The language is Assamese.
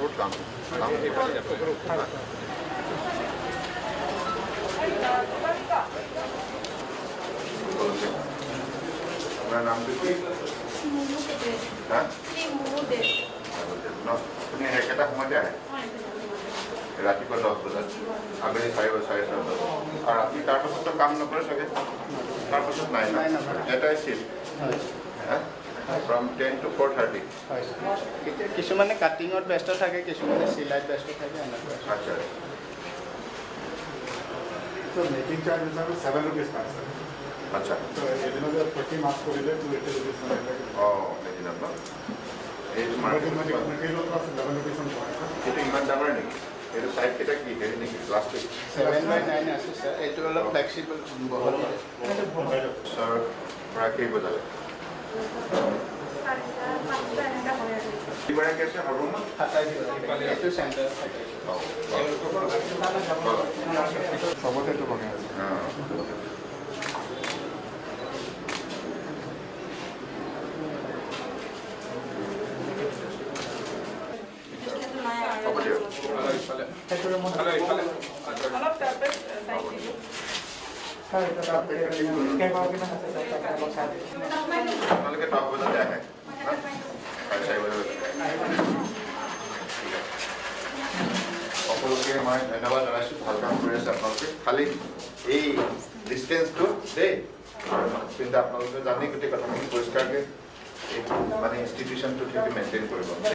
বহুত কাম কাম। আপোনাৰ নামটো কি? হা, ন আপুনি একেটা সময়তে আহে, ৰাতিপুৱা 10 বজাত, আবেলি 4, 6:30 বজাত। আৰু ৰাতি তাৰপাছততো কাম নকৰে চাগে? তাৰপাছত নাই ন? এটাই চিফ্ট? হয়। From 10 to 4:30? হয় ছাৰ। এতিয়া কিছুমানে কাটিঙত ব্যস্ত থাকে, কিছুমানে চিলাইত ব্যস্ত থাকে, এনেকুৱা। আচ্ছা। So making charge হিচাপে ₹7 পায় স্যাৰ। তো এদিনতে 40 মাস্ক কৰিলে ₹280 মানে। অঁ, এদিনত ন? এই তোমাৰ মেটেৰিয়েল কষ্ট ₹11 পৰে স্যাৰ। এইটো ইমান ডাঙৰ নেকি? এইটো চাইজকেইটা কি হেৰি নেকি, প্লাষ্টিক? 7 বাই 9 আছে ছাৰ। এইটো অলপ ফ্লেক্সিবল, বহল। ছাৰ, পৰা কেই বজালে? কেইগৰাকী আছে সৰ্বমুঠ? 27। এইটো চেণ্টাৰত 27। অঁ। চবতে এইটো বনাই আছে। অঁ। হ'ব দিয়ক। অলপ তাৰপৰা চাই দিলোঁ। আপোনালোকে 10 বজাতে আহে, 4:30 বজাত। ঠিক আছে। সকলোকে মই ধন্যবাদ জনাইছোঁ। ভাল কাম কৰি আছে আপোনালোকে। খালি এই ডিষ্টেঞ্চটো দেই, আৰু কিন্তু আপোনালোকে জানে গোটেই কথাখিনি পৰিষ্কাৰকৈ। এই মানে ইনষ্টিটিউশ্যনটো সেইটো মেইনটেইন কৰিব।